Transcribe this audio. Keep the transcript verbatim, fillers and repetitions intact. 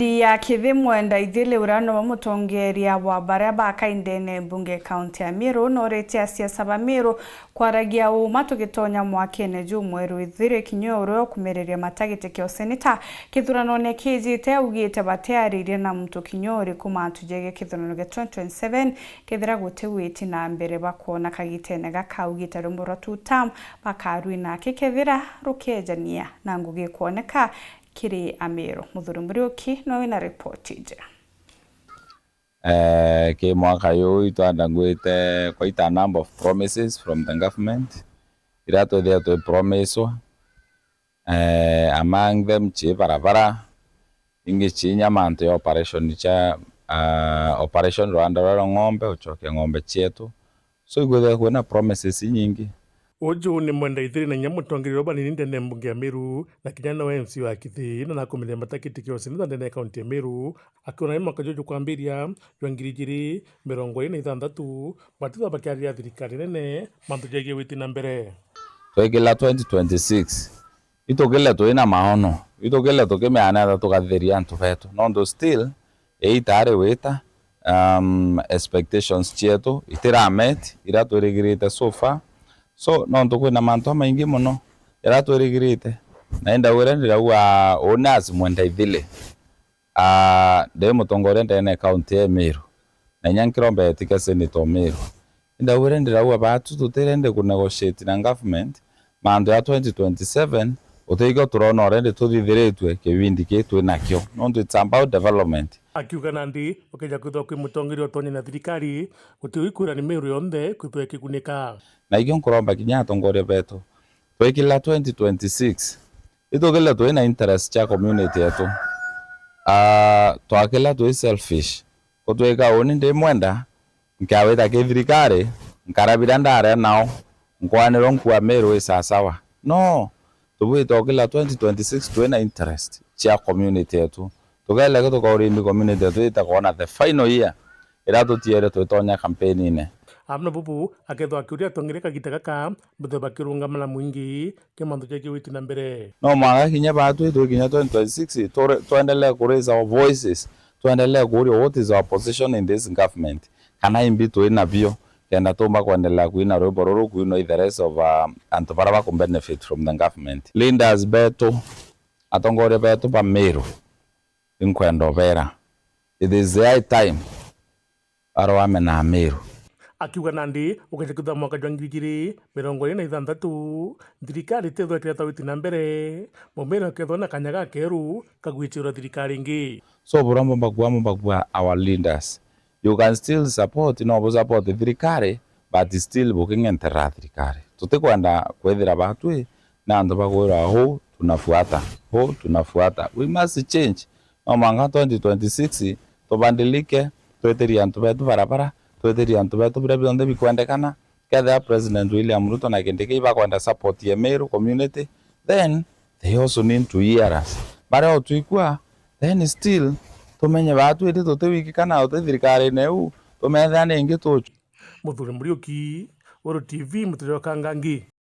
Ndi ya Kithi Mwenda Ithili, uria nowe mutongeria wa baria bakaindene mbunge kaunti ya Meru, noritie asiasa ba Meru kwaragia uuma tugitonya mwakene jumweru ithiri kinya uria ukumiriria matagiti kia useneta kithuranone kijite, augite batiaririe na muntu kinya uriku mantu jegie kithurano gia twenty twenty-seven kethira guti witi na mbere bakwona kagitene gaka. Augite rumbo rwa two term bakarwina kikethira rukejania na ngugi ikwoneka kiri Ameru. Muthuri Muriuki nowe wina ripoti iji. Eh, ki mwaka juu itwandangwite quite a number of promises from the government, iria twithire twi promiswa. Eh, among them ci barabara, ingi ci inya mantu ya operation cia, ah, operation Rwanda rwa Rwang'ombe, ucokia ng'ombe cietu. So, ikwithirwa kwina promises inyingi. Uju ni Mwenda Ithiri na inya mutongeria wa banini ndene ya mbunge ya Meru, na kinya nowe M C A wa Kithi, na nakumenya matakiti kia useneta ndene ya kaunti ya Meru, akiona ni mwaka juju kwambiria jwa ngiri ijiri mirongo iri na ithanthatu, batithwa bakiariria thirikari nene mantu jegie witi na mbere. Twekila twenty twenty-six, itukile twina maono, itukile tukimeanetha tugathiria antu betu, nontu still ii itari wita, um, expectations cietu itiramet iria twirigirite so far. So, nontu kwina mantu amaingi mono jaria twirigirite, na indauire ndirauga uu ni Mwenda Ithili, ah, ndi mutongoria ndene ya kaunti ya Meru, na inya nkiromba etike senator o Meru. Indauire ndirauga batu tutire ndi ku negotiate na government mantu ya twenty twenty-seven, utikio turona already tuthithiritue kibindi kii twi nakio, nontu it's about development. Akiuga nandi, ukeja kwithirwa kwi mutongeria utonya na thirikari, guti uikwira ni Meru yonthe kwithirwa ikigunika. Na ikio nkuromba kinya atongoria betu, twikila twenty twenty-six, itukile twina interest cia community yetu. Ah, twakila twi selfish, gutwika uni ndi Mwenda, nkawita ki thirikari, nkara biria ndaria nao, nkwanirwa nkua Meru i sawasawa. No, tubwite ukila twenty twenty-six twina interest cia community yetu. Tukeleke tukauria indi community yetu ite kwona the final year iria tutiere twitonya campaign-ine. Amwe na bubu, akethwa akiuria atongeria kagita gaka, bethwe bakirungama na mwingi, ki mantu jegie witi na mbere. No mwanka kinya batwi twi kinya twenty twenty-six, tore-, twendelee ku raise our voices, twendelee kuuria what is our position in this government, kana imbi twi nabio, kenda tumba kwendelea kwina rwimbo ruru kwinwa i the rest of, uh, antu baria baku benefit from the government. Leaders betu, atongoria betu ba Meru, inkwenda ubera, it is high time arwame na Ameru. Akiuga nandi, ukeja kwithirwa mwaka jwa ngiri igiri mirongo iri na ithanthatu, thirikari itethwa ikireta witi na mbere, Mumeru akethwa na kanya gakeru ka gwicirwa thirikari ingi. So, buria mbumba kuuga, mbumba kuuga our leaders, you can still support, no bu support thirikari, but still buking'enterera thirikari. Tutikwenda kwithira batwi na antu bakwirwa, "Huu tunafuata, huu tunafuata." We must change. No mwanka twenty twenty-six tubadilike, twitirie antu betu barabara, twitirie antu betu biria bionthe bikwendekana. Kethira President William Ruto na Kindiki ibakwenda support ya Meru community, then they also need to hear us. Baria utwikua, then still tumenye batwi indi tuti wiki kana uti thirikarine iu, tumethira ningi tuchu. Muthuri Muriuki, Weru T V, Muturia wa Kangangi.